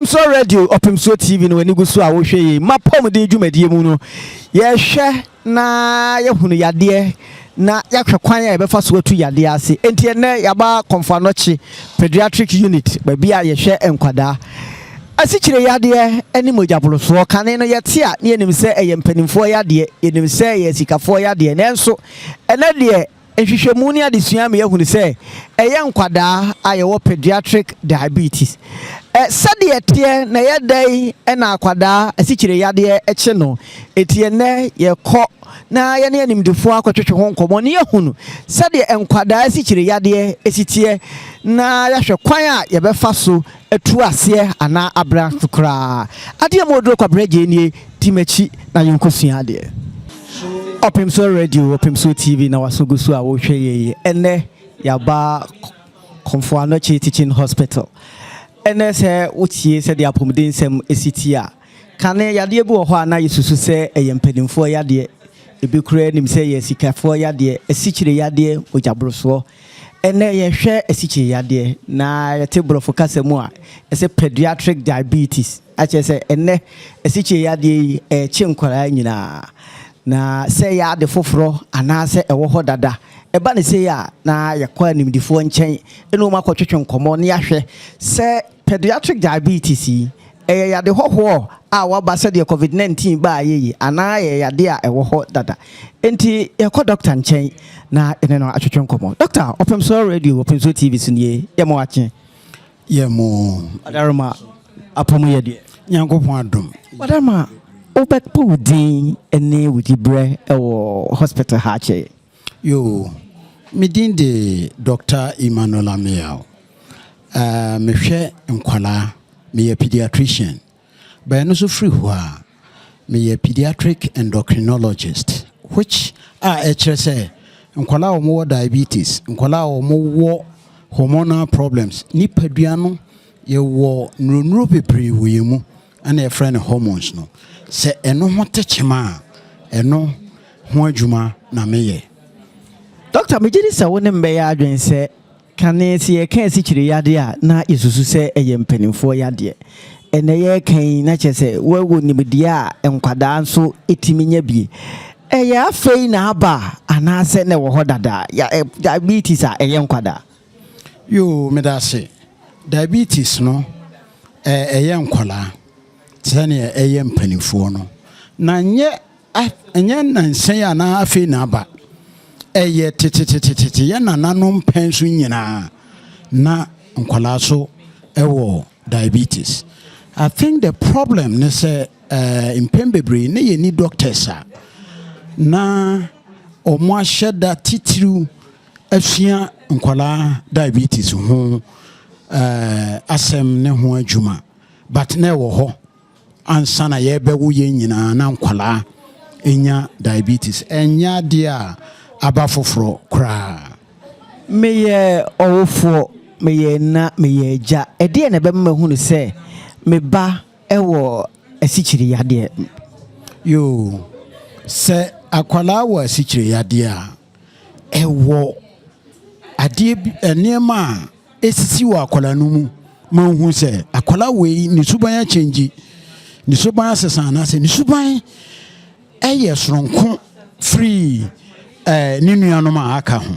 Ɔpemsoɔ Radio, Ɔpemsoɔ TV no w'ani gu so a wohwɛ yei. M'apɔmuden dwumadie mu no, yɛhwɛ na yɛhunu yadeɛ na yɛahwɛ kwan a yɛbɛfa so atu yadeɛ ase. Enti ɛnnɛ yɛaba Komfo Anokye Pediatric Unit, baabi a yɛhwɛ nkwadaa. Asikyire yadeɛ ne mogyaborosoɔ, kane no yɛte a na yɛnim sɛ ɛyɛ mpanimfoɔ yadeɛ, yɛnim sɛ ɛyɛ asikafoɔ yadeɛ, nanso ɛnnɛ deɛ Nhwehwɛmu ne adesua ama yɛahunu sɛ ɛyɛ nkwadaa a yɛwɔ pediatric diabetes. Sɛdeɛ ɛteɛ na ɛyɛ dɛn na akwadaa asikyire yadeɛ kye no? Enti ɛnnɛ yɛkɔ na yɛne animdefoɔ akɔtwetwe ho nkɔmmɔ na yɛahunu sɛdeɛ nkwadaa asikyire yadeɛ si teɛ na yɛahwɛ kwan a yɛbɛfa so atu aseɛ anaa abrɛ ase koraa. Adeɛ mu oduro Kwabrɛ Gyei nie, di m'akyi na yɛnkɔsua adeɛ. Ɔpemsoɔ Radio, Ɔpemsoɔ TV na w'aso gu so a wohwɛ yɛ yi. Ɛnnɛ yɛaba Komfo Anokye Teaching Hospital. Ɛnnɛ sɛ wotie sɛdeɛ apɔmuden nsɛm si teɛ a, kane yadeɛ bi wɔ hɔ a na yɛsusu sɛ ɛyɛ mpanimfoɔ yadeɛ. Ebi koraa nim sɛ ɛyɛ asikafoɔ yadeɛ, asikyire yadeɛ, mogyaborosoɔ. Ɛnnɛ yɛhwɛ asikyire yadeɛ na yɛte borɔfo kasa mu a ɛsɛ pediatric diabetes akyerɛ sɛ ɛnnɛ asikyire yadeɛ yi ɛrekye nkwadaa nyinaa na sɛ ɛyɛ ade foforɔ anaasɛ ɛwɔ hɔ dada. Ɛba no sei a na yɛkɔ animdifoɔ nkyɛn ne wɔn akɔtwetwe nkɔmmɔ na yɛahwɛ sɛ pediatric diabetes yi Ɛyɛ yade hɔhoɔ a waba sɛdeɛ covid 19 baeɛ yi anaa ɛyɛ yadeɛ a ɛwɔ hɔ dada? Enti yɛkɔ dɔkta nkyɛn na yɛne no atwetwe nkɔmmɔ. Dɔkta, Ɔpemsoɔ Radio, Ɔpemsoɔ TV so nie, yɛ mo akye. Yɛ mo. Wadaroma, apɔ mu yɛ deɛ? Nyankopɔn adom. Wadaroma, wobɛbɔ wo din ne wo diberɛ wɔ hospital ha akyɛ yɛn? Yoo, me din de Dɔkta Emmanuel Ameyaw. Eh, mehwɛ nkwadaa, meyɛ pediatrician. But ɛno nso firi hɔ a, meyɛ pediatric endocrinologist, which a ɛkyerɛ sɛ nkwadaa a wɔwɔ diabetes, nkwadaa a wɔwɔ hormonal problems, nipadua no yɛwɔ nnuronnuro bebree wɔ yɛn mu ɛna yɛfrɛ no hormones no. Sɛ ɛno ho te kyema a, ɛno ho adwuma na meyɛ. Doctor, megye di sɛ wo ne me bɛyɛ adwene sɛ Kane, sɛ yɛreka asikyire yadeɛ a, na yɛsusu sɛ ɛyɛ mpanimfoɔ yadeɛ. Ɛnnɛ yɛreka yi, na kyerɛ sɛ wɔwɔ nimdeɛ a nkwadaa nso tumi nya bi. Ɛyɛ afei na aba anaasɛ na ɛwɔ hɔ dada? Diabetes a ɛyɛ nkwadaa. Yoo, meda ase. Diabetes no, ɛyɛ nkwadaa sɛdeɛ ɛyɛ mpanimfoɔ no. Na nyɛ A Ɛnyɛ nnansa yi anaa afei na aba. Ɛyɛ tetetetete, yɛn nananom pɛn so nyinaa na nkwadaa so wɔ diabetes. I think the problem ne sɛ eh, mpɛn bebree ne yɛnni doctors a na wɔn ahyɛ da titiriw asua nkwadaa diabetes ho eh, asɛm ne ho adwuma but na ɛwɔ hɔ. Ansa na yɛrebɛwo yɛn nyinaa na nkwadaa nya diabetes. Ɛnyɛ adeɛ a aba foforɔ koraa. Meyɛ ɔwofoɔ, meyɛ ɛna, meyɛ agya. Ɛdeɛn na ɛbɛma mahunu sɛ me ba wɔ asikyire yadeɛ? Yoo, sɛ akwadaa wɔ asikyire yadeɛ a, ɛwɔ adeɛ bi, nneɛma a esisi wɔ akwadaa no mu ma wohu sɛ akwadaa wei ne suban akyɛngyi, ne suban asesa anaasɛ ne suban yɛ soronko firi eh, ne nuanom a aka ho.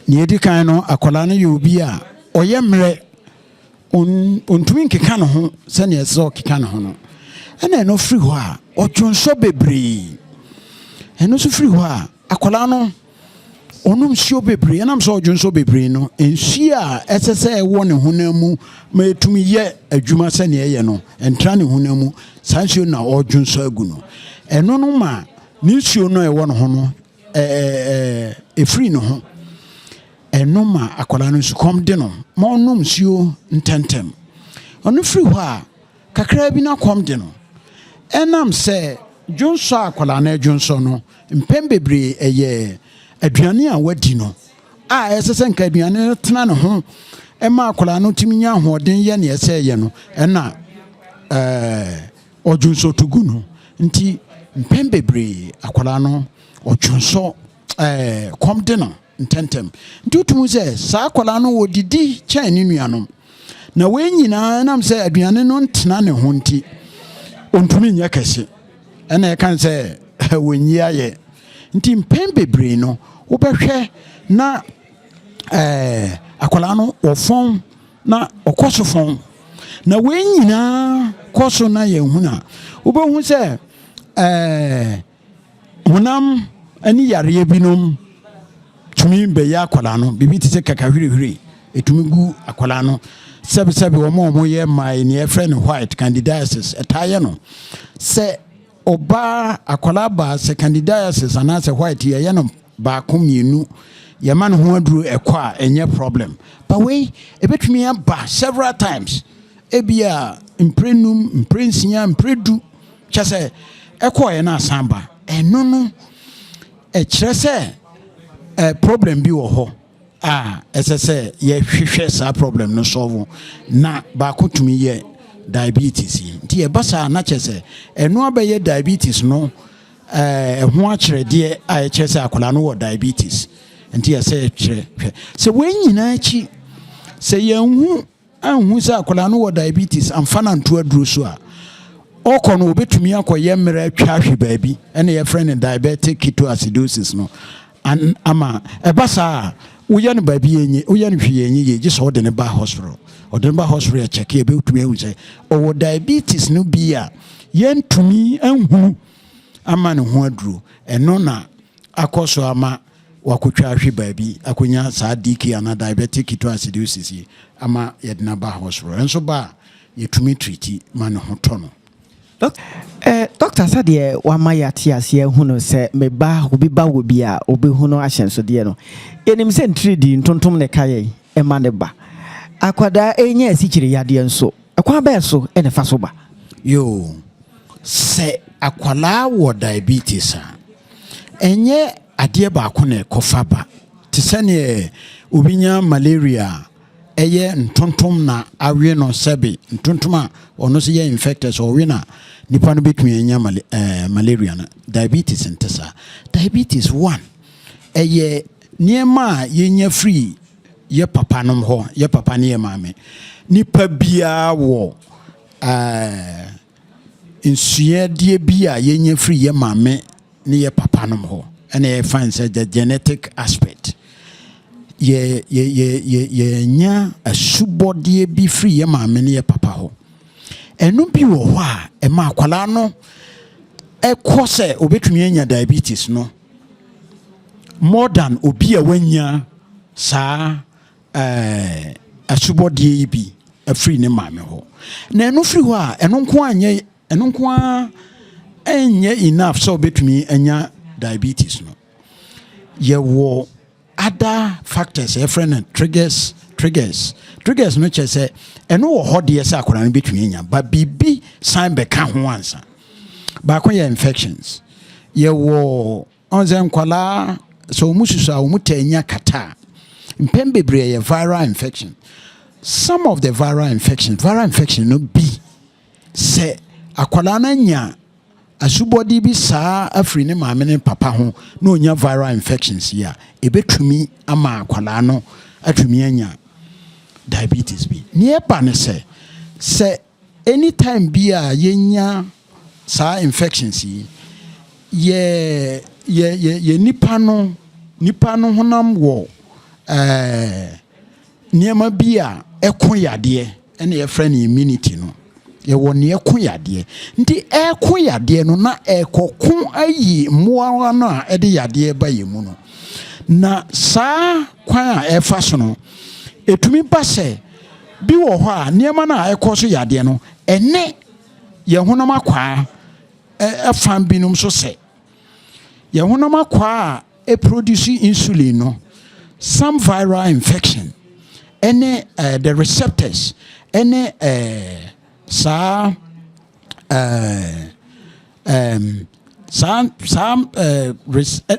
Nea edi kan no, akwadaa no yɛ obi a ɔyɛ mmerɛ, ɔntumi nkeka ne ho sɛnea ɛsɛ sɛ ɔkeka ne ho no. Ɛna ɛno firi hɔ a, ɔdwonsɔ bebree. Ɛno nso firi hɔ a, akwadaa no Ɔnom nsuo bebree. Ɛnam sɛ ɔdwonsɔ bebree no, nsuo a ɛsɛ sɛ ɛwɔ ne honam mu ma ɛtumi yɛ adwuma sɛnea ɛyɛ no, ɛntra ne honam mu. Saa nsuo no na ɔredwonsɔ agu no. Ɛno no ma ne nsuo no a ɛwɔ ne ho no, ɛfiri ne ho. Ɛno ma akwadaa no nsukɔm de no ma ɔnom nsuo ntɛmntɛm. Ɔno firi hɔ a, kakraa bi na kɔm de no. Ɛnam sɛ dwonsɔ a akwadaa no redwonsɔ no, mpɛn bebree ɛyɛ aduane a wadi no a ɛsɛ sɛ nka aduane no tena ne ho ma akwadaa no tumi nya ahoɔden yɛ nea ɛsɛ yɛ no, ɛna ɛɛ ɔdwonsɔ to gu no. Nti mpɛn bebree akwadaa no ɔdwonsɔ ɛɛ kɔm de no ntɛntɛm. Nti wotumi sɛ saa akwadaa no wɔdidi kyɛn ne nuanom. Na wei nyinaa ɛnam sɛ aduane no ntena ne ho nti, ɔntumi nyɛ kɛse. Ɛna ɛka sɛ wɔnyi ayɛ. Nti mpɛn bebree no, wobɛhwɛ na akwadaa no wɔfɔn na ɔkɔ so fɔn. Na wei nyinaa kɔ so na yɛnhu a, wobɛhu sɛ honam ne yareɛ binom tumi bɛyɛ akwadaa no. Biribi te sɛ kakahwirihwiri ɛtumi gu akwadaa no. Sɛbisɛbi, wɔn a wɔyɛ mmaa, nea yɛfrɛ no white candidiasis ɛtaa yɛ no. Sɛ ɔbaa akwadaa baa sɛ candidiasis anaasɛ white, yɛyɛ no baako mmienu, yɛma no ho aduro, ɛkɔ a, ɛnyɛ problem. But wei ɛbɛtumi aba several times, ebia mpre 5, mpre 6, mpre 10, kyɛ sɛ ɛkɔɔyɛ no asan ba. Ɛno no ɛkyerɛ sɛ problem bi wɔ hɔ a ɛsɛ sɛ yɛhwehwɛ saa problem no solve, na baako tumi yɛ diabetes yi. Nti ɛba saa na kyerɛ sɛ ɛno abɛyɛ diabetes no ɛho akyerɛdeɛ a ɛkyerɛ sɛ akwadaa no wɔ diabetes. Nti yɛsɛ yɛkyerɛ hwɛ sɛ wɔn nyinaa akyi, sɛ yɛnhu anhu sɛ akwadaa no wɔ diabetes amfa no anto aduro so a, ɔkɔ no obɛtumi akɔyɛ mmerɛ atwa ahwe baabi, ɛna yɛfrɛ no diabetic ketoacidosis no. Ama ɛba saa a, woyɛ no baabi yɛnye, woyɛ no hwee yɛnye yie, gye sɛ wode ne ba hospital. Ɔde ne ba hospital, yɛ check, yɛbɛtumi ahu sɛ ɔwɔ diabetes no bi a yɛntumi anhunu ama ne ho aduro. Ɛno na akɔ so ama wakɔtwa ahwe baabi akɔnya saa DK anaa diabetic ketoacidosis yi ama yɛde no aba hospital. Ɛnso ba a, yɛtumi treat ma ne ho tɔ no. Doctor, sɛdeɛ wama yɛate aseɛ hu no sɛ meba obi ba wɔ bi a obɛhu no ahyɛnsodeɛ no, yɛnim sɛ ntiridi ntontom ne ka yɛn ɛma ne ba. Akwadaa ɛnya asikyire yadeɛ nso, ɛkwan bɛɛ so ɛne fa so ba? Yo, sɛ akwalaa wɔ diabetes a, ɛnyɛ adeɛ baako na ɛkɔfa ba. Te sɛneɛ obi nya malaria a, ɛyɛ ntontom na awe no. Sɛbe, ntontom a ɔno nso yɛ infected, sɛ ɔwe no a, nipa no bɛtumi anya malaria no. Diabetes nte saa. Diabetes one, ɛyɛ nneɛma a yɛnya firi yɛ papa nom hɔ, yɛ papa ne yɛ maame. Nipa biara wɔ nsuadeɛ bi a yɛnya firi yɛ maame ne yɛ papa nom hɔ, ɛna yɛfa sɛ the genetic aspect. Yɛ yɛ yɛ yɛ yɛnya asubɔdeɛ bi firi yɛ maame ne yɛ papa hɔ. Ɛno bi wɔ hɔ a ɛma akwadaa no ɛkɔ sɛ obetumi anya diabetes no more than obi a wanya saa asubɔdeɛ yi bi afiri ne maame hɔ. Na ɛno firi hɔ a, ɛno nko anyɛ, ɛno nko ara ɛnyɛ enough sɛ obetumi anya diabetes no. Yɛwɔ other factors yɛfrɛ no triggers. Triggers no kyerɛ sɛ ɛno wɔ hɔ deɛ sɛ akwadaa no bɛtumi anya ba, biribi san bɛka ho ansa. Baako yɛ infections. Yɛwɔ ɔn sɛ nkwalaa sɛ wɔn susu a, wɔn taa nya kata a, mpɛn bebree yɛ viral infection. Some of the viral infection no bi, sɛ akwadaa no anya asubɔde bi saa afiri ne maame ne papa ho na onya viral infections yi a, ebetumi ama akwadaa no atumi anya diabetes bi. Nea ɛba ne sɛ anytime bi a yɛnya saa infections yi, yɛ nipa no honam wɔ nneɛma bi a ɛko yadeɛ, ɛna yɛfrɛ no immunity no. Yɛwɔ nea ɛko yadeɛ, nti ɛko yadeɛ no na ɛkɔko ayi mmoawa no a ɛde yadeɛ ba yɛn mu no. Na saa kwan a ɛfa so no, ɛtumi ba sɛ bi wɔ hɔ a, nneɛma no a ɛkɔ so yadeɛ no, ɛne yɛn honam akwaa ɛfa binom so, sɛ yɛn honam akwaa a ɛproduce insulin no, some viral infection ɛne the receptors ɛne saa saa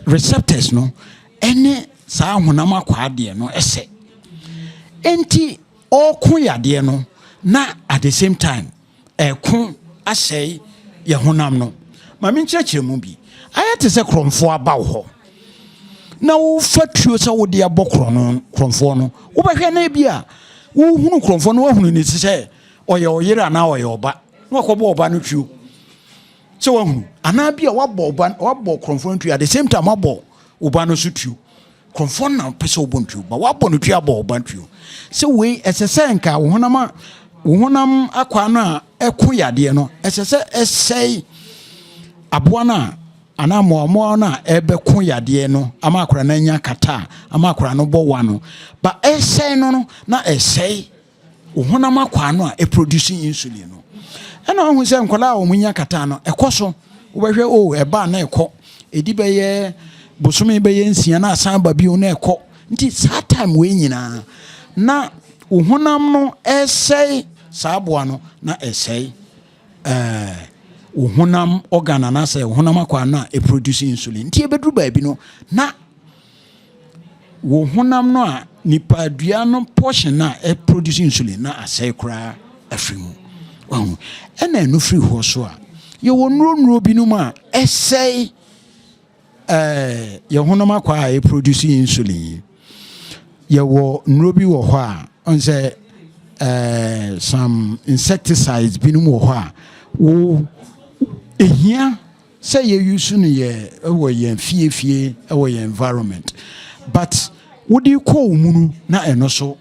receptors no ɛne saa honam akwaa deɛ no ɛsɛ. Nti ɔɔko yadeɛ no na at the same time ɛko asɛe yɛ honam no. Maame, nkyerɛkyerɛ mu bi ayɛ te sɛ korɔmfoɔ aba wo hɔ na wofa tuo sɛ wode abɔ korɔno, korɔmfoɔ no wobɛhwɛ no bi a Wohunu korɔmfoɔ no, woahunu ne ti sɛ ɔyɛ ɔyere anaa ɔyɛ ɔba, na wakɔbɔ ɔba no tuo. Sɛ woahunu anaa bi a wabɔ ɔba, wabɔ korɔmfoɔ no tuo, at the same time wabɔ ɔba no so tuo. Korɔmfoɔ no na wopɛ sɛ wobɔ no tuo, ba wabɔ no tuo, abɔ ɔba tuo. Sɛ wei ɛsɛ sɛ nka wo honam a wo honam akwaa no a ɛko yadeɛ no, ɛsɛ sɛ ɛsɛe aboa no a anaa mmoamoa no a ɛbɛko yadeɛ no ama akwadaa no anya kata a ama akwadaa no bɔ wa no, ba ɛsɛe no na ɛsɛe wo honam akwaa no a ɛproduce insulin no. Ɛna ɔhu sɛ nkwadaa a wɔn nya kata no, ɛkɔ so, wobɛhwɛ o, ɛba na ɛkɔ, ɛdi bɛyɛ bosome bɛyɛ 6 na asan ba bio na ɛkɔ. Nti saa time wei nyinaa na wo honam no ɛsɛe saa aboa no, na ɛsɛe wo honam organ anaasɛ wo honam akwaa no a ɛproduce insulin. Nti ɛbɛduru baabi no na wo honam no a nipadua no portion a ɛproduce insulin na asɛe koraa afiri mu. Wahu? Ɛna ɛno firi hɔ so a, yɛwɔ nnuro binom a ɛsɛe yɛn honam akwaa a ɛproduce insulin yi. Yɛwɔ nnuro bi wɔ hɔ a ɔn sɛ some insecticides binom wɔ hɔ a wo ehia sɛ yɛuse no yɛ ɛwɔ yɛn fiefie, ɛwɔ yɛn environment, but wode kɔ wo mu no na ɛno so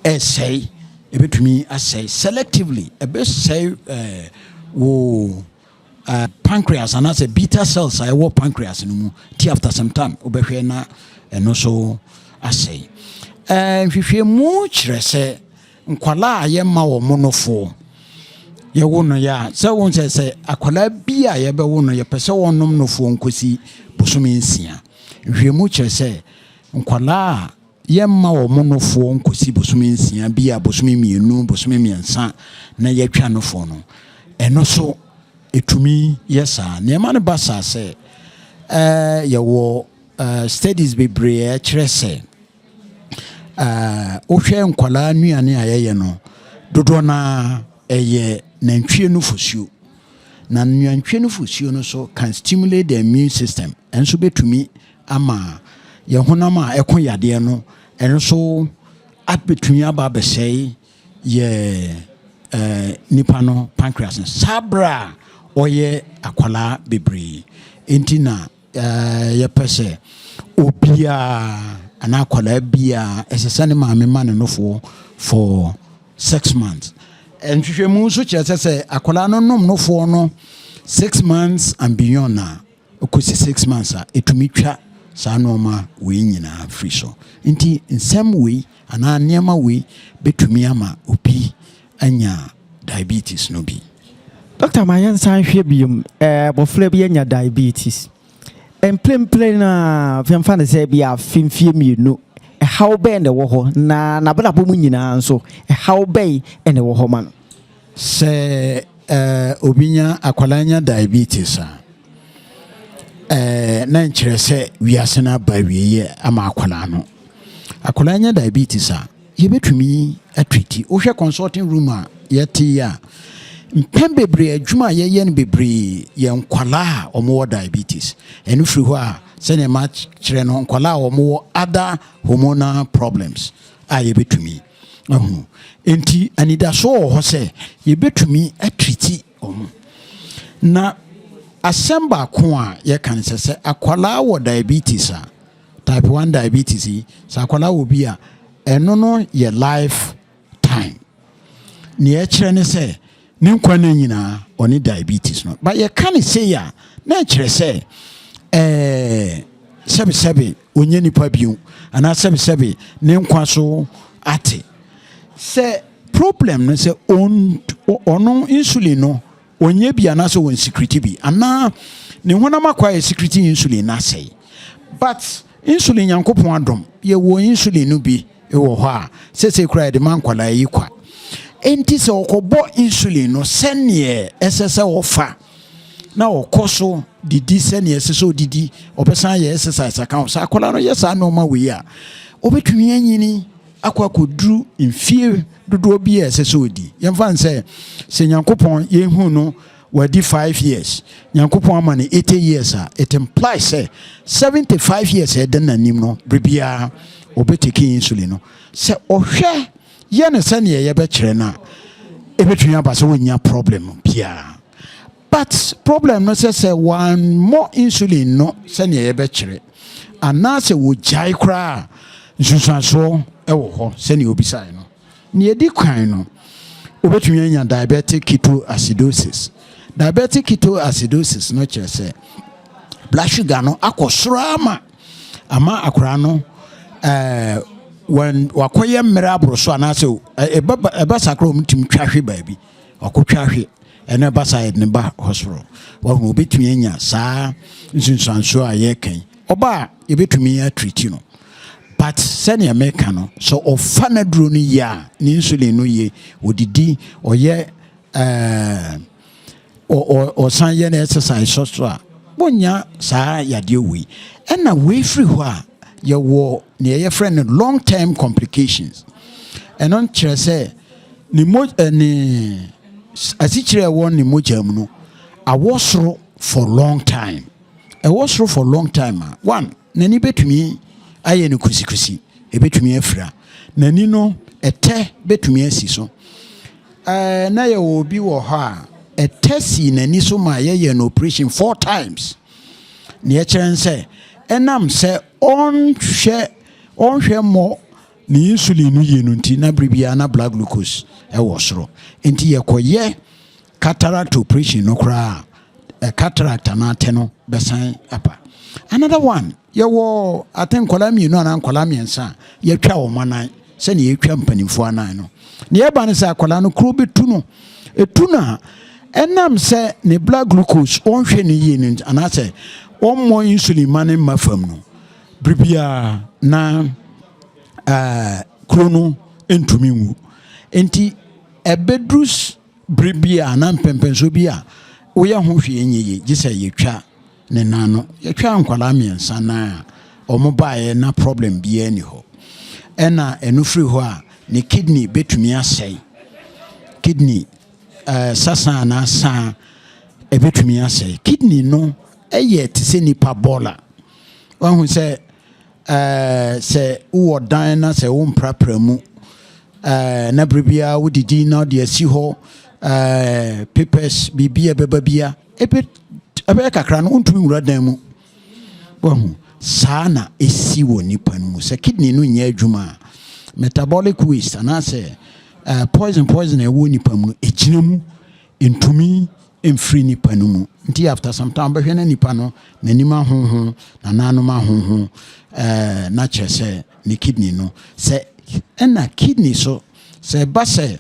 ɛsɛe, ɛbɛtumi asɛe selectively, ɛbɛsɛe wo pancreas anaasɛ beta cells a ɛwɔ pancreas no mu. Ti after some time wobɛhwɛ na ɛno so asɛe. Nhwehwɛmu kyerɛ sɛ nkwalaa a yɛma wɔ mo nofoɔ, yɛwo no yɛ a, sɛ wo sɛ akwalaa bi a yɛbɛwo no, yɛpɛ sɛ wɔnom nofoɔ nkɔsi bosome 6. Nhwehwɛmu kyerɛ sɛ nkwalaa a yɛmma wɔ mo nofoɔ nkɔsi bosome 6 bi a bosome 2, bosome 3 na yɛatwa nofoɔ no, ɛno so ɛtumi yɛ saa. Nneɛma no ba saa sɛ yɛwɔ studies bebree a ɛkyerɛ sɛ wohwɛ nkwalaa nnuane a yɛyɛ no dodoɔ naa, ɛyɛ nantwie nufosuo, na nantwie nufosuo no so can stimulate the immune system. Ɛnso bɛtumi ama yɛn honam a ɛko yadeɛ no, ɛno nso abɛtumi aba abɛsɛe yɛ nipa no pancreas no saa berɛ a ɔyɛ akwalaa bebree. Nti na yɛpɛ sɛ obiara anaa akwalaa biara, ɛsɛ sɛ ne maame ma ne nofoɔ for 6 months. Nhwehwɛmu nso kyerɛ sɛ akwalaa no nom nofoɔ no 6 months and beyond a, ɔkɔsi 6 months a, ɛtumi twa saa nneɛma wei nyinaa firi so. Nti nsɛm wei anaa nneɛma wei bɛtumi ama obi anya diabetes no bi. Dɔkta, ma yɛnsan hwɛ biom. Abɔfra bi anya diabetes mprempren a, fɛmfa no sɛ bi afe mfie 2, ɛhaw bɛn na ɛwɔ hɔ, na n'abrabɔ mu nyinaa nso ɛhaw bɛn na ɛwɔ hɔ ma no? Sɛ obi nya, akwadaa nya diabetes a, na nkyerɛ sɛ wiase no aba awieeɛ ama akwadaa no. Akwadaa nya diabetes a, yɛbɛtumi atreat. Wohwɛ consulting room a yɛte yi a, mpɛn bebree adwuma a yɛyɛ no bebree yɛ nkwalaa a wɔwɔ diabetes. Ɛno firi hɔ a, sɛnea ma kyerɛ no, nkwalaa a wɔwɔ other hormonal problems a yɛbɛtumi ahu. Nti anidasoɔ wɔ hɔ sɛ yɛbɛtumi atreat wɔn. Na asɛm baako a yɛka no sɛ akwalaa wɔ diabetes a, type 1 diabetes yi, sɛ akwalaa wɔ bi a, ɛno no yɛ life time. Nea ɛkyerɛ ne sɛ ne nkwa no nyinaa ɔne diabetes no. Ba yɛka ne sei a, na ɛkyerɛ sɛ sɛbesɛbe ɔnyɛ nipa bio anaa sɛbesɛbe ne nkwa so ate. Sɛ problem no sɛ ɔno insulin no ɔnyɛ bi anaasɛ ɔnsecrete bi anaa ne honam akɔ a yɛ insulin no asɛe. But insulin, Nyankopɔn adom, yɛwɔ insulin no bi wɔ hɔ a sɛsɛ kora yɛde ma nkwalaa yi kwa. Enti sɛ ɔkɔbɔ insulin no sɛneɛ ɛsɛ sɛ ɔfa na ɔkɔ so didi sɛneɛ ɛsɛ sɛ ɔdidi, ɔbɛsan yɛ exercise aka ho, sɛ akwadaa no yɛ saa nneɛma wei a, ɔbɛtumi anyini akɔ akɔduru mfie dodoɔ bi a ɛsɛ sɛ ɔdi. Yɛmfa n sɛ Nyankopɔn yɛhu no wadi 5 years, Nyankopɔn ama no 80 years a, it implies sɛ 75 years a ɛda n'anim no, bere biara ɔbɛtake insulin no. Sɛ ɔhwɛ yɛ no sɛneɛ yɛbɛkyerɛ no a, ɛbɛtumi aba sɛ wɔnnya problem biara. But problem no sɛ wammɔ insulin no sɛneɛ yɛbɛkyerɛ anaasɛ wɔgyae koraa a, nsunsuansoɔ wɔ hɔ sɛneɛ obisaeɛ no. Nea ɛdi kan no, wobɛtumi anya diabetic ketoacidosis. Diabetic ketoacidosis no kyerɛ sɛ blood sugar no akɔ soro ama akwaraa no wɔn wakɔyɛ mmerɛ aboro so, anaasɛ ɛba saa koraa, wɔn tumi twa hwe baabi, wakɔtwa hwe. Ɛno ɛba saa, yɛde ne ba hospital. Wɔn obɛtumi anya saa nsunsuansoɔ a yɛreka yi. Ɔba a, yɛbɛtumi atreat no, but sɛnea meka no, sɛ ɔfa n'aduro no yie a, ne insulin no yie, odidi, ɔyɛ ɔsan yɛ no exercise so so a, wɔnya saa yadeɛ wei. Ɛna wei firi hɔ a, yɛwɔ nea yɛfrɛ no long term complications. Ɛno kyerɛ sɛ ne mo ne asikyire a ɛwɔ ne mogya mu no awɔ soro for long time. Ɛwɔ soro for long time a, one, n'ani bɛtumi ayɛ no kusikusi, ɛbɛtumi afira n'ani no, ɛtɛ bɛtumi asi so. Na yɛwɔ obi wɔ hɔ a ɛtɛ si n'ani so ma yɛyɛ no operation four times. Neɛ kyerɛ n sɛ ɛnam sɛ ɔnhwɛ mmɔ ne insulin no yie no nti, na bere biara na blood glucose ɛwɔ soro, nti yɛkɔyɛ cataract operation no koraa a, cataract anaatɛ no bɛsan aba. Another one, yɛwɔ ate nkɔla mmienu anaa nkɔla mmiɛnsa a yɛtwa wɔn anan sɛnea yɛtwa mpanimfoɔ anan no. Nea ɛba no sɛ akwadaa no kuro bɛtu no, ɛtu no a, ɛnam sɛ ne blood glucose ɔnhwɛ ne yie no nti, anaasɛ ɔmmɔ insulin ma ne mma fam no, bere na kuro no ntumi nwu. Nti ɛbɛduru bere bi a anaa mpɛmpɛnso bi a woyɛ ho hwee nyɛ yie, gye sɛ yɛtwa ne nan no. Yɛtwa nkwadaa mmiɛnsa nan a wɔn baeɛ na problem biara ni hɔ. Ɛna ɛno firi hɔ a, ne kidney bɛtumi asɛe. Kidney sasa anaa saa ɛbɛtumi asɛe. Kidney no ɛyɛ te sɛ nipa bɔɔla. Wahu sɛ sɛ wowɔ dan na sɛ womprapra mu na bere biara wodidi na wode asi hɔ, papers, biribi a ɛbɛba bia ɛbɛyɛ kakra no, wontumi nwura dan mu. Wahu saa na ɛsi wɔ nipa no mu sɛ kidney no nyɛ adwuma a, metabolic waste anaasɛ poison a ɛwɔ nipa mu no ɛgyina mu, ntumi mfiri nipa no mu. Nti after some time, bɛhwɛ na nipa no n'anim ahoho, nananom ahoho, na kyerɛ sɛ ne kidney no sɛ. Ɛna kidney so, sɛ ɛba sɛ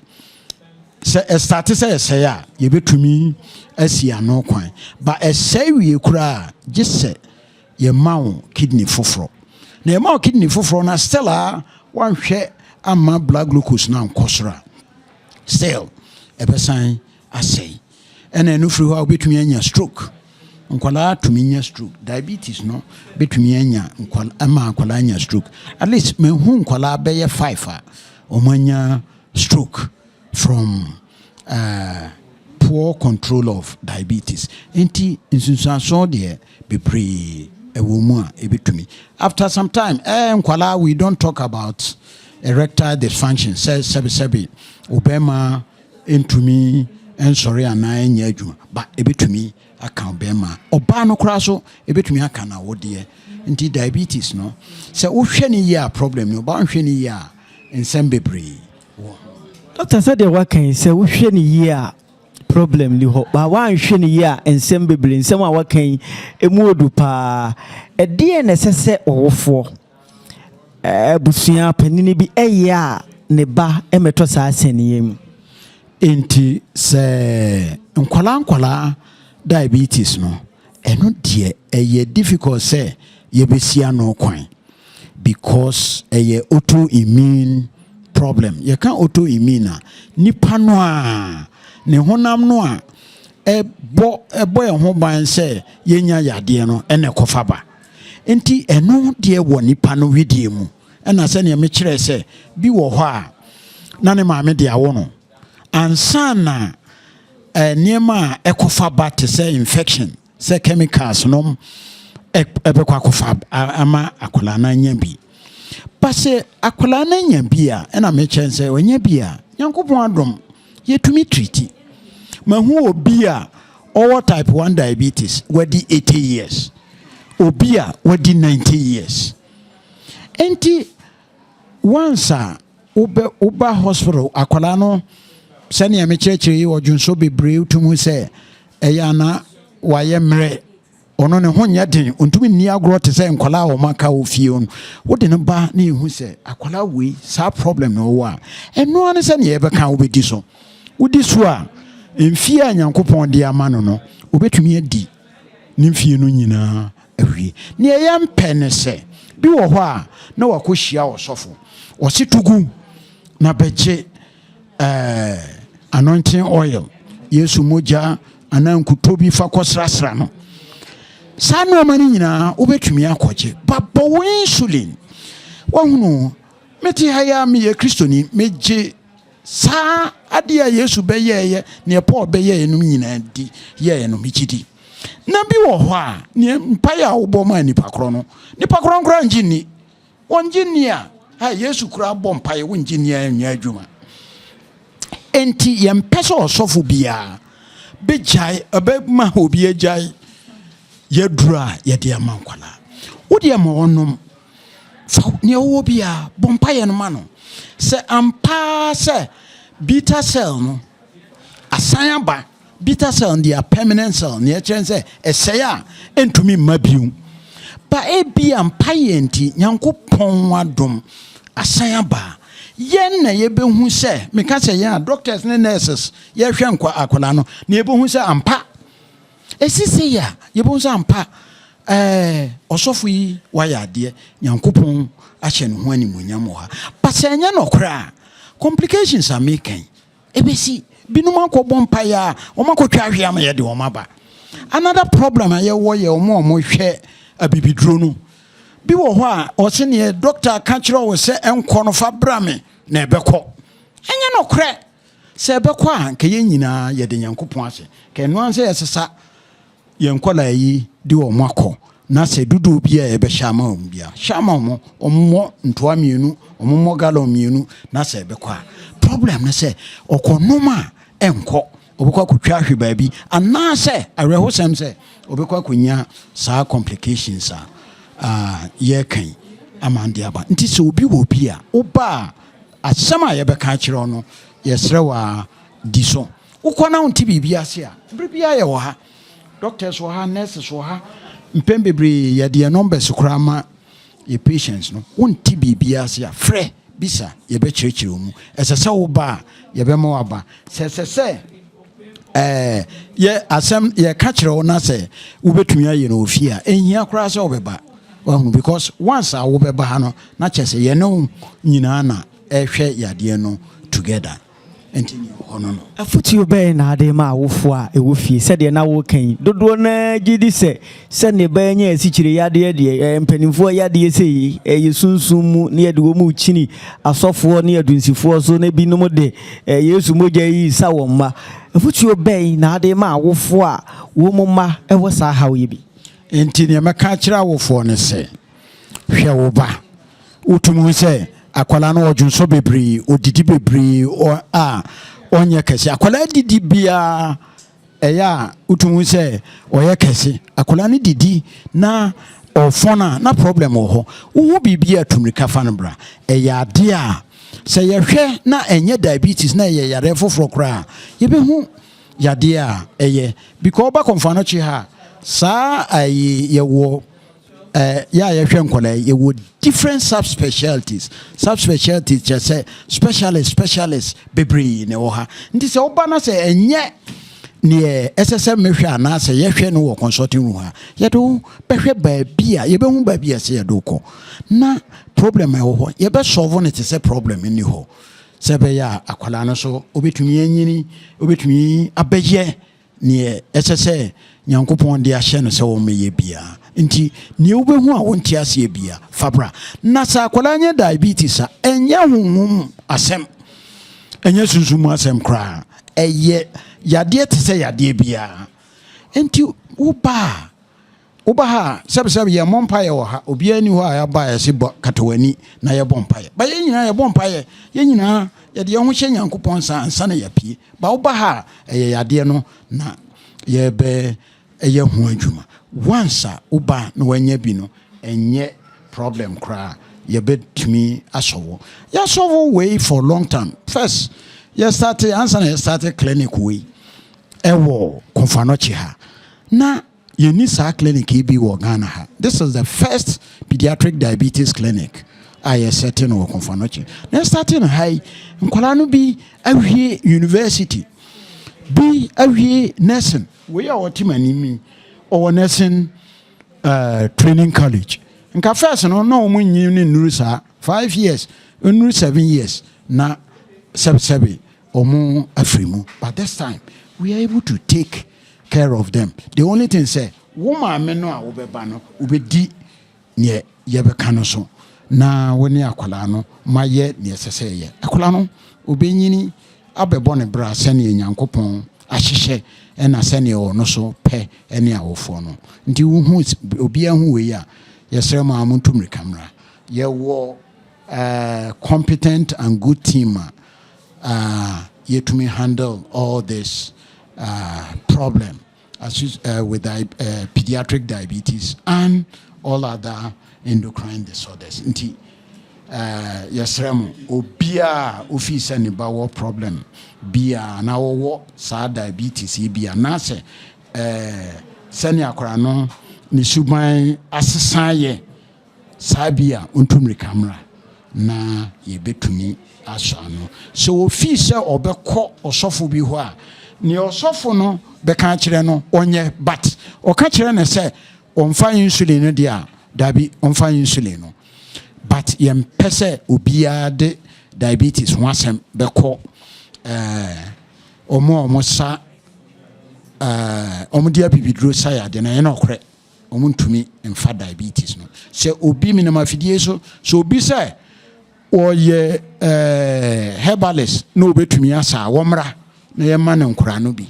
ɛstart sɛ ɛsɛe a, yɛbɛtumi asi ano kwan ba. Ɛsɛe wie koraa, gye sɛ yɛma wo kidney foforɔ. Na yɛma wo kidney foforɔ na still a wanhwɛ ama blood glucose no ankɔ soro a, still ɛbɛsan asɛe. Ɛna ɛno firi hɔ a, wobɛtumi anya stroke. Nkwadaa tumi nya stroke. Diabetes no bɛtumi anya nkwalaa, ama nkwadaa anya stroke. At least mehu nkwadaa bɛyɛ five a wɔn anya stroke from poor control of diabetes. Nti nsunsuansoɔ deɛ bebree ɛwɔ mu a ɛbɛtumi after some time. Nkwadaa, we don't talk about erectile dysfunction, sɛ sɛbesɛbe ɔbɛrima ntumi nsɔre anaa ɛnyɛ adwuma ba. Ɛbɛtumi aka ɔbɛrima, ɔbaa no koraa so ɛbɛtumi aka n'awodeɛ. Nti diabetes no, sɛ wohwɛ ne yie a, problem no ɔbaa nhwɛ ne yie a, nsɛm bebree wɔ ho. Dɔkta, sɛdeɛ waka yi, sɛ wohwɛ ne yie a, problem ni hɔ ba, woanhwɛ ne yie a, nsɛm bebree. Nsɛm a waka yi ɛmu odu paa. Ɛdeɛn na ɛsɛ sɛ ɔwofoɔ, abusua panini bi ɛyɛ a ne ba ɛmɛtɔ saa asɛnniɛ mu? Nti sɛ nkwalaa nkwalaa diabetes no, ɛno deɛ ɛyɛ difficult sɛ yɛbɛsi ano kwan because ɛyɛ autoimmune problem. Yɛka autoimmune a, nipa no a ne honam no a ɛbɔ yɛn ho ban sɛ yɛnya yadeɛ no ɛna ɛkɔfa ba. Nti ɛno deɛ wɔ nipa no widie mu. Ɛna sɛnea mekyerɛ sɛ bi wɔ hɔ a na ne maame de awo no ansa na nneɛma a ɛkɔfa ba te sɛ infection, sɛ chemicals nom ɛbɛkɔ akɔfa ama akwadaa no anya bi. But Ba sɛ akwadaa no anya bi a, ɛna mekyerɛ no sɛ wanya bi a, Nyankopɔn adom, yɛtumi treat. Mahu obi a ɔwɔ type 1 diabetes, wadi 80 years. Obi a wadi 90 years. Enti once a wobɛ woba hospital, akwadaa no sɛnea mekyerɛkyerɛ yi, ɔdwonso bebree, wotumi sɛ ɛyɛ ana wayɛ mmerɛ, ɔno ne ho nyɛ den, ɔntumi nni agorɔ te sɛ nkwadaa a wɔn aka wɔ fie no. Wode no ba na ehu sɛ akwadaa wei saa problem na ɔwɔ a, ɛnoa ne sɛ nea yɛbɛka wobɛdi so. Wodi so a, mfie a Nyankopɔn de ama no, wobɛtumi adi ne mfie no nyinaa awie. Nea ɛyɛ mpɛ ne sɛ bi wɔ hɔ a na wakɔhyia ɔsɔfo, ɔse tugu na bɛgye anointing oil, Yesu mogya anaa nkuto bi fa kɔsrasra no. Saa nneɛma no nyinaa wobɛtumi akɔgye ba bɔ wo insulin. Wahunu, mete ha yi a, meyɛ Kristoni, megye saa adeɛ a Yesu bɛyɛɛyɛ, neɛ Paul bɛyɛɛ no nyinaa di yɛɛ no, megye di. Na bi wɔ hɔ a, neɛ mpaeɛ a wobɔ maa nipa korɔ no, nipa korɔ no koraa ngye nni. Wɔngye nni a, ha Yesu koraa bɔ mpaeɛ, wongye nni a, ɛnyɛ adwuma. Enti yɛmpɛ sɛ ɔsɔfo biara bɛgyae, ɛbɛma obi agyae yɛduru a yɛde ama nkwalaa. Wodeɛ ma ɔnom, fa nea ɔwɔ biara bɔ mpaeɛ no ma no sɛ ampaa sɛ beta cell no asan aba. Beta cell no deɛ, permanent cell, nea ɛkyerɛ sɛ ɛsɛe a ɛntumi mma bio. Ba ebia mpaeɛ nti Nyankopɔn adom asan aba. Yɛn na yɛbɛhu sɛ, meka sɛ yɛn a, doctors ne nurses yɛhwɛ nkwa akwadaa no na yɛbɛhu sɛ ampa ɛsi sɛ yɛ a, yɛbɛhu sɛ ampa ɔsɔfo yi wayɛ adeɛ, Nyankopɔn ahyɛ ne ho animuonyam wɔ ha. Ba sɛ ɛnyɛ nɔkorɛ a, complications a mekan ɛbɛsi. Binom akɔbɔ mpaeɛ a, wɔn akɔtwa ahwe ama yɛde wɔn aba. Another problem a yɛwɔ yɛ wɔn a wɔhwɛ abibiduro no. Bi wɔ hɔ a ɔse neɛ doctor ka kyerɛ wo sɛ ɛnkɔ no, fa bra me na ɛbɛkɔ. Ɛnyɛ nɔkorɛ. Sɛ ɛbɛkɔ a, nka yɛn nyinaa yɛde Nyankopɔn ase. Ka ɛno ara sɛ yɛsesa yɛn nkɔlaa yi de wɔn akɔ na sɛ dodoɔ bi a yɛbɛhyɛ ama wɔn bia, hyɛ ama wɔn, wɔmmɔ ntoa 2, wɔmmɔ gallon 2 na sɛ ɛbɛkɔ a. Problem no sɛ ɔkɔnom a ɛnkɔ, ɔbɛkɔ akɔtwa ahwe baabi anaasɛ awerɛhosɛm sɛ ɔbɛkɔ akɔnya saa complications a yɛreka yi ama de aba. Nti sɛ obi wɔ bi a, woba a, asɛm a yɛbɛka akyerɛ wo no, yɛsrɛ wo a, di so. Wokɔ na wonte biribi ase a, bere biara yɛwɔ ha. Doctors wɔ ha, nurses wɔ ha. Mpɛn bebree yɛde yɛn numbers koraa ma yɛ patients no. Wonte biribi ase a, frɛ bisa, yɛbɛkyerɛkyerɛ wo mu. Ɛsɛ sɛ woba a, yɛbɛma waba. Sɛ ɛsɛ sɛ yɛ asɛm yɛka kyerɛ wo na sɛ wobɛtumi ayɛ no wɔ fie a, ɛnhia koraa sɛ wobɛba. Wahu, because once a wobɛba ha no, na kyerɛ sɛ yɛne wo nyinaa na ɛhwɛ yadeɛ no together. Nti nea ɛwɔ hɔ no. Afotuo bɛn na ade ma awofoɔ a ɛwɔ fie? Sɛdeɛ na woka yi, dodoɔ no ara gye di sɛ sɛdeɛ ɛbɛyɛ nyɛ asikyire yadeɛ deɛ, ɛyɛ mpanimfoɔ yadeɛ sei, ɛyɛ sunsum mu ne yɛde wɔn rekyini asɔfoɔ ne adunsifoɔ so, na ebinom de Yesu mogya yi sa wɔn mma. Afotuo bɛn na ade ma awofoɔ a wɔn mma wɔ saa haw yi bi? Nti nea mɛka akyerɛ awofoɔ ne sɛ, hwɛ wo ba. Wotumi hu sɛ akwadaa no ɔdwonsɔ bebree, ɔdidi bebree a ɔnyɛ kɛse. Akwadaa didi biara ɛyɛ a, wotumi hu sɛ ɔyɛ kɛse. Akwadaa no didi na ɔfɔn a, na problem wɔ hɔ. Wohu biribi a, tumirika fa no bra. Ɛyɛ adeɛ a sɛ yɛhwɛ na ɛnyɛ diabetes na ɛyɛ yareɛ foforɔ koraa, yɛbɛhu yadeɛ a ɛyɛ, because ɔba Kɔmfo Anokye ha saa ayi, yɛwɔ yɛ a yɛhwɛ nkwadaa yi, yɛwɔ different subspecialties. Subspecialties kyerɛ sɛ specialist specialist bebree na ɛwɔ ha. Nti sɛ woba na sɛ ɛnyɛ neɛ ɛsɛ sɛ mehwɛ anaasɛ yɛhwɛ no wɔ consulting room ha, yɛde wo bɛhwɛ baabi a yɛbɛhu baabi a ɛsɛ yɛde wo kɔ na problem a ɛwɔ hɔ yɛbɛsolve no te sɛ problem nni hɔ, sɛ ɛbɛyɛ a akwadaa no so wobɛtumi anyini, wobɛtumi abɛyɛ neɛ ɛsɛ sɛ Nyankopɔn de ahyɛ no sɛ wɔmmɛyɛ biara. Nti neɛ wobɛhu a wonte aseɛ bia, fa bra. Na sɛ akwadaa nyɛ diabetes a, ɛnyɛ honhom asɛm, ɛnyɛ sunsum mu asɛm koraa, ɛyɛ yadeɛ te sɛ yadeɛ biara. Nti woba a, Woba ha a, sɛbesɛbe yɛmmɔ mpaeɛ wɔ ha. Obiara nni hɔ a yɛaba a yɛse bɔ kata w'ani na yɛbɔ mpaeɛ. But yɛn nyinaa yɛbɔ mpaeɛ. Yɛn nyinaa yɛde yɛn ho hyɛ Nyankopɔn nsa ansa na yɛapue. But woba ha a, ɛyɛ yadeɛ no na yɛbɛyɛ ho adwuma. Once a woba na woanya bi no, ɛnyɛ problem koraa. Yɛbɛtumi asɔwo. Yɛasɔwo wei for long time. First, yɛstarte, ansa na yɛstarte clinic wei ɛwɔ Komfo Anokye ha, na yɛnni saa clinic yi bi wɔ Ghana ha. This is the first pediatric diabetes clinic a yɛsɛte no wɔ Komfo Anokye. Na yɛstarte no ha yi, nkwadaa no bi awie university, bi awie nursing. Wei a ɔte m'anim yi, ɔwɔ nursing training college. Nka first no, na wɔn nyi ne nnuru saa 5 years, nnuru 7 years na sɛbesɛbe wɔn afiri mu. But this time we are able to take care of them. The only thing sɛ wo maame no a wobɛba no, wobɛdi neɛ yɛbɛka no so na wo ne akwadaa no mayɛ neɛ ɛsɛ sɛ yɛ. Akwadaa no obɛnyini abɛbɔ ne bra sɛneɛ Nyankopɔn ahyehyɛ ɛna sɛneɛ ɔno so pɛ ɛne awofoɔ no. Nti wohu obiara hu wei a, yɛsrɛ mu a monto mmirika mmra. Yɛwɔ competent and good team a yɛtumi handle all this problem as with pediatric diabetes and all other endocrine disorders. Nti yɛsrɛ mo, obiaa ofii sɛ ne ba wɔ problem biaa na wɔwɔ saa diabetes yi bi anaasɛ sɛnea akwaraa no ne suban asesa yɛ saa bi a, ɔntu mmirika mmra na yɛbɛtumi asɔ ano. Sɛ ofii sɛ ɔbɛkɔ ɔsɔfo bi hɔ a, nea ɔsɔfo no bɛka akyerɛ no ɔnyɛ, but ɔka kyerɛ no sɛ ɔmfa insulin no deɛ a, dabi, ɔmfa insulin no. But yɛmpɛ sɛ obiara de diabetes ho asɛm bɛkɔ ɔmo a ɔmo sa ɔmo de abibiduro sa yadeɛ no. Ɛyɛ nokorɛ, ɔmo ntumi mfa diabetes no. Sɛ obi menam afidie so sɛ obi sɛ ɔyɛ herbalist na obɛtumi asa a, wɔmmra na yɛma no nkora no bi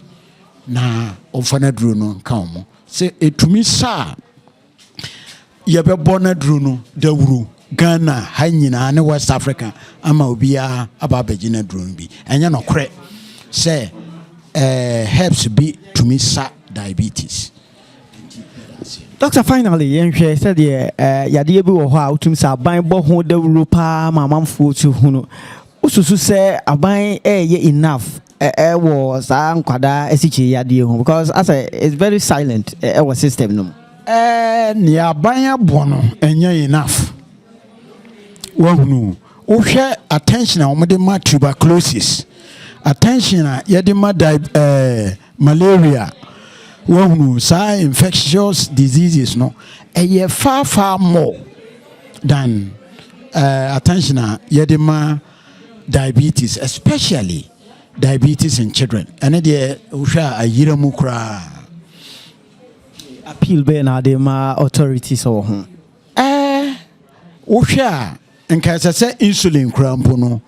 na ɔmfa no aduro no nka wɔn. Sɛ ɛtumi sa a, yɛbɛbɔ no aduro no dawuro Ghana ha nyinaa ne West Africa ama obiara aba abɛgye no aduro no bi. Ɛnyɛ nokorɛ sɛ herbs bi tumi sa diabetes. Doctor, finally, yɛnhwɛ sɛdeɛ yadeɛ bi wɔ hɔ a wotumi sɛ aban bɔ ho dawuro paa ma amanfoɔ tu hunu. Wosusu sɛ aban ɛyɛ enough ɛwɔ saa nkwadaa asikyire yadeɛ ho? Because asɛ it's very silent ɛwɔ system no mu. Nea aban abɔ no ɛnyɛ enough. Wahunu, wohwɛ attention a wɔde ma tuberculosis, attention a yɛde ma malaria, wahunu, saa infectious diseases no ɛyɛ far far more than attention a yɛde ma diabetes, especially diabetes in children. Ɛne deɛ wohwɛ a ayira mu koraa. Appeal bɛyɛ na ade ma authorities wɔ ho? Wohwɛ a, nka ɛsɛ sɛ insulin koraa mpo no,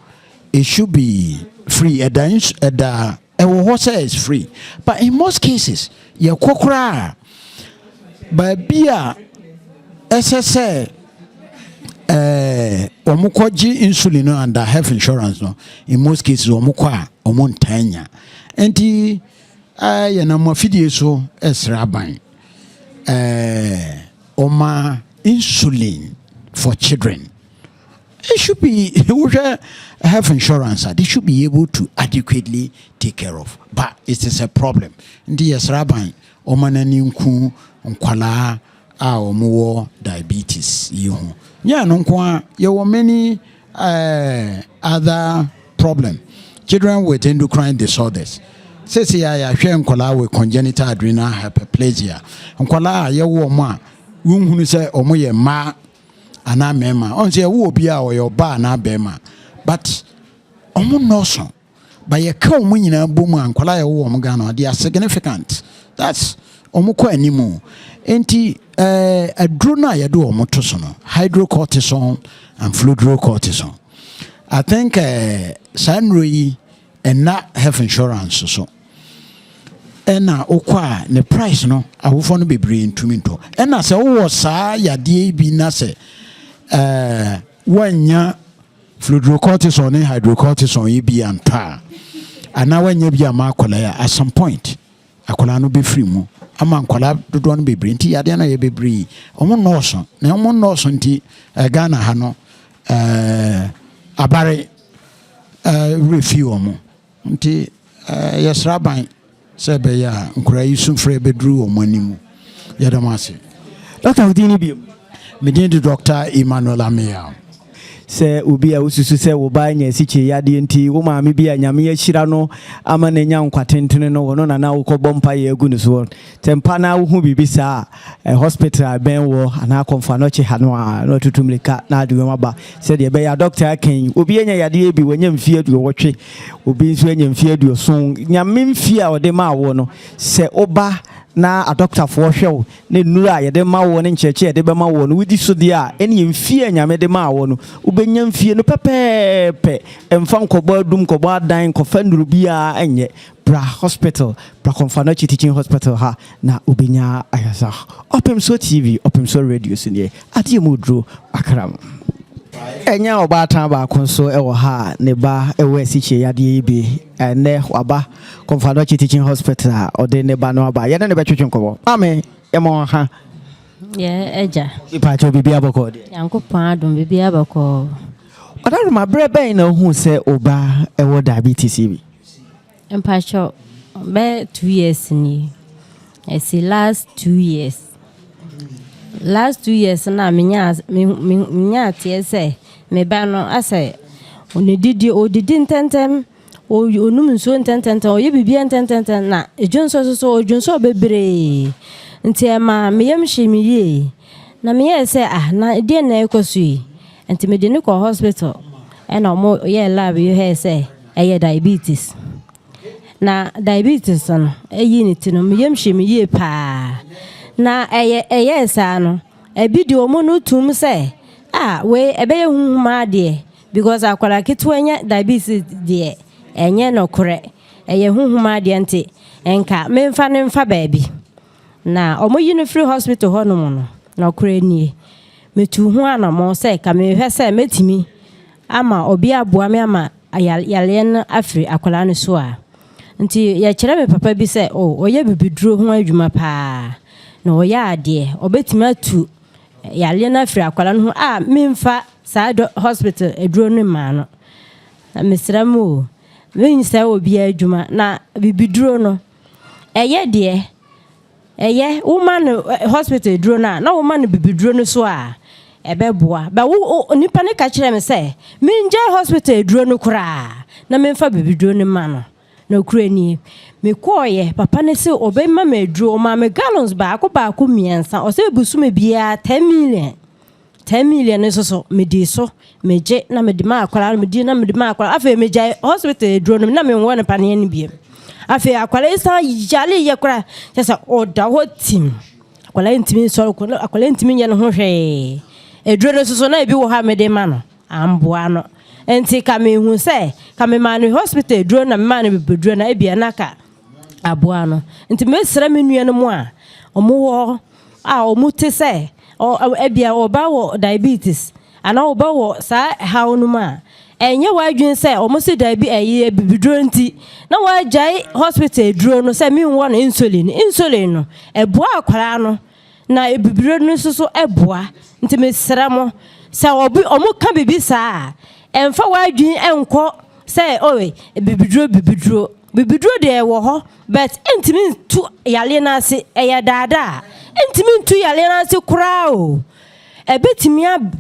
it should be free. Ɛda ɛwɔ hɔ sɛ it's free, but in most cases yɛkɔ koraa baabi a ɛsɛ sɛ wɔn kɔgye insulin no under health insurance no, in most cases wɔn kɔ a, wɔn ntan nya. Nti yɛnam afidie so ɛsrɛ aban ɔma insulin for children. It should be, wohwɛ health insurance a, they should be able to adequately take care of, but it is a problem. Nti yɛsrɛ aban ɔma n'ani nku nkwalaa a wɔwɔ diabetes yi ho. Nyɛ no nko a, yɛwɔ many other problem, children with endocrine disorders. Sɛsɛ yɛ yɛahwɛ nkwadaa with congenital adrenal hyperplasia, nkwadaa a yɛwɔ wɔn a wohunu sɛ wɔn yɛ mmaa anaa mmarima. Ɔn sɛ yɛwɔ obi a ɔyɛ ɔbaa anaa barima, but wɔn nnɔɔso. But yɛka wɔn nyinaa bɔ mu a, nkwadaa yɛwɔ wɔn Ghana, they are significant. That's wɔn kɔ anim. Nti aduro no a yɛde wɔn to so no, hydrocortisone and fludrocortisone, I think saa nnuro yi ɛna health insurance so. Ɛna wokɔ a ne price no awofoɔ no bebree ntumi ntɔ. Ɛna sɛ wowɔ saa yadeɛ yi bi na sɛ ɛɛ woannya fludrocortisone ne hydrocortisone yi bi antɔ a, anaa woannya bi amma akwadaa yi a, at some point akwadaa no bɛfiri mu ama nkwadaa dodoɔ no bebree nti yadeɛ no yɛ bebree. Wɔn nnɔɔso na wɔn nnɔɔso nti ɛɛ Ghana ha no ɛɛ abare ɛɛ werɛ fi wɔn nti ɛɛ yɛsrɛ aban Sɛ ɛbɛyɛ a nkoraa yi sufrɛ bɛduru wɔn anim. Yɛda mo ase. Dɔkta, wo din ne bio? Me din de Dɔkta Emmanuel Ameyaw. Sɛ obi a wosusu sɛ wo ba anya asikyire yadeɛ nti, wo maame bi a Nyame ahyira no ama no anya nkwa tentene no, ɔno na na wokɔbɔ mpaeɛ agu no soɔ. Sɛ mpa na wohu biribi saa a, hospital a ɛbɛn woɔ anaa Kɔmfo Anɔkye ha no a, na watutu mmirika na ade wɔn aba. Sɛdeɛ ɛbɛyɛ a dɔkta aka yi, obi anya yadeɛ bi, wanya mfeɛ aduɔwɔtwe, Obi nso anya mfeɛ aduoson. Nyame mfeɛ a ɔde maa woɔ no, sɛ woba na adɔkotafoɔ hwɛ wo, na nnuro a yɛde ma woɔ ne nkyerɛkyerɛ a yɛde bɛma woɔ no, wodi so deɛ a, ɛnneɛ mfeɛ a Nyame de maa woɔ no, wobɛnya mfeɛ no pɛpɛɛpɛ. Mfa nkɔbɔ adum, nkɔbɔ adan, nkɔfa nnuro biara nyɛ. Bra hospital, bra Komfo-Anokye Teaching Hospital ha na wobɛnya ayaresa. Ɔpemsoɔ TV, Ɔpemsoɔ Radio so nie. Adeɛ mu duro, Akram. Ɛnyɛ ɔbaatan baako nso wɔ ha a ne ba wɔ asikyire yadeɛ yi bi. Ɛnnɛ waba Komfo-Anokye Teaching Hospital a ɔde ne ba no aba. Yɛne no bɛtwetwe nkɔmmɔ. Maame, yɛma wo ha. Yɛ agya. Mepaakyɛw, biribiara bɔkɔɔ deɛ? Nyankopɔn adom, biribiara bɔkɔɔ. Ɔdaroma, berɛ bɛn na wohuu sɛ wo ba wɔ diabetes yi bi? Mpakyɛw bɛyɛ two years nie. Ɛsi last 2 years. Last 2 years na menyaa me me menyaa teɛ sɛ me ba no asɛ ne didi odidi ntɛntɛm, onum nsuo ntɛntɛntɛm, ɔyɛ biribiara ntɛntɛntɛm na edwonsɔ nso so odwonsɔ bebree. Nti ɛma me yam hyee me yie. Na meyɛɛ sɛ ah na deɛn na ɛrekɔ so yi? Nti mede no kɔɔ hospital ɛna wɔyɛɛ lab yi hwɛɛ sɛ ɛyɛ diabetes. Na diabetes no ɛyi ne ti no, me yam hyee me yie paa. Na ɛyɛ ɛyɛɛ saa no, ɛbi de wɔn no tum sɛ ah wei ɛbɛyɛ huhum adeɛ because akwadaa ketewa nya diabetes deɛ ɛnyɛ nokorɛ. Ɛyɛ huhum adeɛ nti nka memfa no mfa baabi. Na wɔyi no firi hospital hɔnom no, nokorɛ nie, metuu ho anammɔn sɛ ka mehwɛ sɛ mɛtumi ama obi aboa me ama yareɛ no afiri akwadaa no so a. Nti yɛkyerɛ me papa bi sɛ oh, ɔyɛ bibiduro ho adwuma paa, na ɔyɛ adeɛ, ɔbɛtumi atu yareɛ no afiri akwadaa no ho a memfa saa hospital aduro no mmaa no. Na mesrɛ mo o, mensɛe obiara adwuma, na bibiduro no, ɛyɛ deɛ, Ɛyɛ, woma no hospital aduro no a, na woma no bibiduro no so a, ɛbɛboa. But wo, wo, nipa no ka kyerɛɛ me sɛ, mengyae hospital aduro no koraa na memfa bibiduro no ma no. Nokorɛ nie, mekɔeɛ, papa no se ɔbɛma me aduro, ɔmaa me gallons baako baako mmiɛnsa, ɔse bosome biara 10 million. 10 million no nso so medii so megye na mede ma akwadaa no, medi na mede ma akwadaa. Afei megyae hospital aduro no na menwɔ no paneɛ no bio. Afei akwadaa yi san yare yɛ koraa kyɛ sɛ ɔda hɔ tim. Akwadaa yi ntumi nsɔre kɔ, akwadaa yi ntumi nyɛ ne ho hwee. Aduro no nso so na ebi wɔ hɔ a mede ma no amboa no. Nti ka mehu sɛ ka memaa no hospital aduro na memaa no bibiduro na ebia na ka aboa no. Nti mesrɛ me nuanom a wɔwɔ a wɔte sɛ ebia ɔba wɔ diabetes anaa ɔba wɔ saa haw no mu a, ɛnyɛ w'adwene sɛ wɔn se daabi ɛyɛ bibiduro nti na wagyae hospital aduro no sɛ menwɔ no insulin. Insulin no ɛboa akwaraa no na bibiduro no nso so ɛboa. Nti mesrɛ mo sɛ ɔbi ɔmo ka biribi saa a, ɛmfa w'adwene ɛnkɔ sɛ ɔyɛ bibiduro. Bibiduro, bibiduro deɛ ɛwɔ hɔ but ntumi ntu yareɛ no ase. Ɛyɛ daadaa, ntumi ntu yareɛ no ase koraa o. Ɛbɛtumi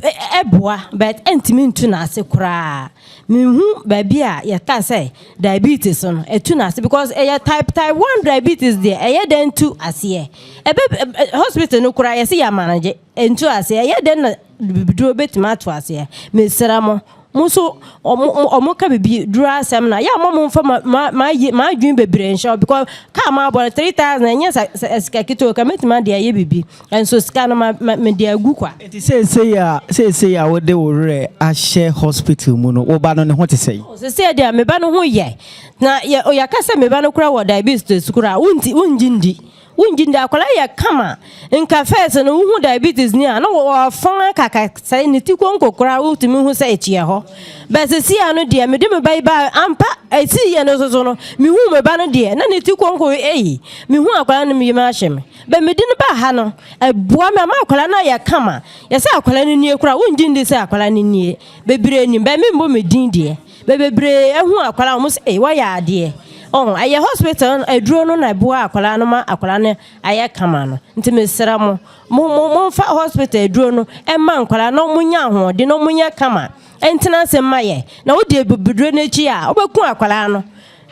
ɛboa but ntumi ntu n'ase koraa. Mehu baabi a yɛka sɛ diabetes no ɛtu n'ase because ɛyɛ type 1 diabetes deɛ, ɛyɛ dɛn tu aseɛ? Ɛbɛ hospital no koraa yɛsɛ yɛ amanagye ntu aseɛ. Ɛyɛ dɛn na bibiduro bɛtumi ato aseɛ? Mesrɛ mo. Mo nso ɔmo ɔmo ka bibi duro asɛm na yɛ a mo mo nfa ma ma ma yi ma adwene bebree nhyɛ hɔ because kaa ma abɔ no 3000 ɛnyɛ sa sa sika ketewa ka mɛtumi ade ayɛ bibi nso sika no ma ma mede agu kwa. Nti seesei a seesei a wode wo werɛ ahyɛ hospital mu no wo ba no ne ho te sɛn? Seesei deɛ me ba no ho yɛ na yɛ yɛka sɛ me ba no koraa wɔ diabetes koraa a wonti wongye ndi. Wongye ndi akwadaa yɛ kama nka first no wohu diabetes ni a na wɔfɔn akaka sɛ ne ti konko koraa wotumi hu sɛ ɛkyeɛ hɔ bɛ sisi a no deɛ mede me ba yi ba ampa ɛsi yɛ no soso no mehu me ba no deɛ na ne ti konko eyi mehu akwadaa no meyɛ ahyɛ me bɛ mede no ba ha no ɛboa me ama akwadaa no ayɛ kama yɛsɛ akwadaa no nie koraa wongye ndi sɛ akwadaa no nie bebree nim bɛ membɔ me din deɛ Bɛ bebree ahu akwadaa wɔn sɛ ei wayɛ adeɛ ɔho ɛyɛ hospital no aduro no na ɛboa akwadaa no ma akwadaa no ayɛ kama no nti mesrɛ mo mo mo momfa hospital aduro no ɛma nkwadaa na wɔn nya ahoɔden na wɔn nyɛ kama ɛntena ase mma yɛ na wodi abibiduro no akyi a wobɛku akwadaa no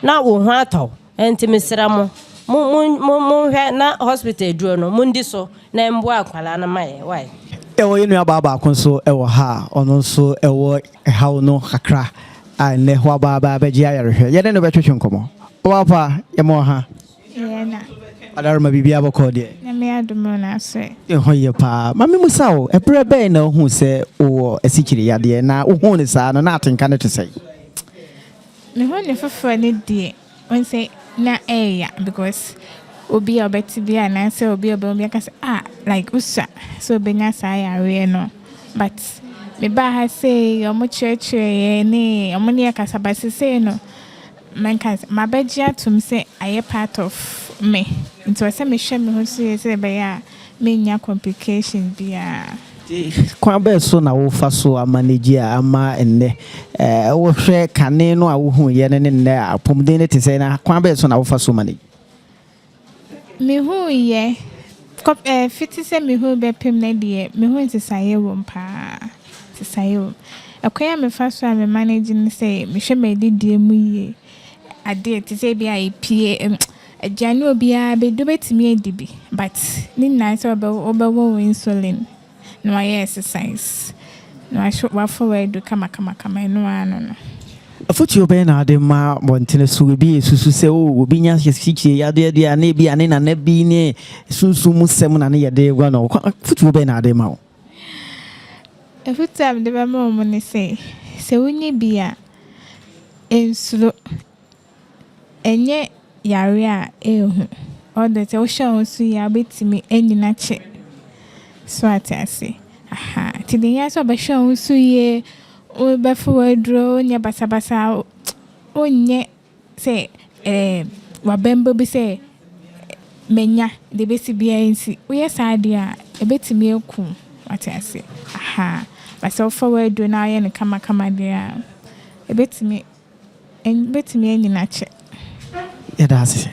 na wo ho atɔ wo. Ɛnti mesrɛ mo, mo mo mo monhwɛ na hospital aduro no mondi so na ɛmboa akwadaa no ma yɛ wai. Yɛwɔ yɛn nuabaa baako nso wɔ ha a ɔno nso wɔ haw no kakra a nnɛ waba aba abɛgye ayarehwɛ. Yɛne no bɛtwetwe nkɔmmɔ. Ɔbaa pa, yɛma wo ha. Yɛ na. Adaroma biribiara bɔkɔɔ deɛ? Nyame adom o na so ɛ? Yɛn ho yɛ paa. Ma memmisa wo, ɛberɛ bɛn na wohuu sɛ wowɔ asikyire yadeɛ na wohuu no saa no na atenka no te sɛn? Mehu ne foforɔ no deɛ Wohu sɛ na ɛyɛ ya because obi a ɔbɛte bi anaasɛ obi a ɔbɛhu bi aka sɛ ah like wosua sɛ obɛnya saa yareɛ no but mebaa ha sei ɔmo kyerɛkyerɛ yɛn ne ɔmo ne yɛ kasa but sesei no mɛnka sɛ mabɛgye atom sɛ ayɛ part of me nti ɛwɔ sɛ mehwɛ me ho so yie sɛ ɛbɛyɛ a mennya complication biara. Nti kwan bɛn so na wofa so amanegyi a ama nnɛ wohwɛ kane no a wohuiɛ no ne nnɛ a apɔmuden no te sɛn na kwan bɛn so na wofa so manage? Mehuiɛ, kɔ ɛɛ fiti sɛ mehui bɛpem nnɛ deɛ mehu nsesaeɛ wɔ mu paa, nsesaeɛ wɔ mu. Ɛkwan a mefa so a me manage ne sɛ mehwɛ m'adidie mu yie, adeɛ te sɛ ebi a epie Aduane a obiara bɛdi wobɛtumi adi bi but ne nyinaa sɛ wobɛwɔ wo insulin na wayɛ exercise na wafa w'aduru kamakamakama ɛno ara no no. Afotuo bɛn na wode ma mmɔntene so? Ebi resusu sɛ oh obi nya asikyire yadeɛ deɛ a na ebi a ne nana bi ne sunsum mu sɛm na ne yɛde gua no. Afotuo bɛn na wode ma wɔn? Afotuo a mede bɛma wɔn ne sɛ, sɛ wonya bi a, nsuro. Ɛnyɛ yare a ɛyɛ hu. Although sɛ wohyɛ wo ho so yie a wobɛtumi anyin akyɛ. So ate ase? Ahaa. Nti deɛ ɛhia sɛ wobɛhwɛ wo ho so yie, wobɛfa w'aduro, wonyɛ basabasa, wonyɛ sɛ ɛɛ w'abam bɛbu sɛ manya deɛ ɛbɛsi biara nti. Woyɛ saa deɛ a, ɛbɛtumi aku wo. Wate ase? Ahaa. But sɛ wofa w'aduro na woyɛ no kamakama deɛ a, ɛbɛtumi. Ɛbɛtumi anyin akyɛ. Yɛda ase.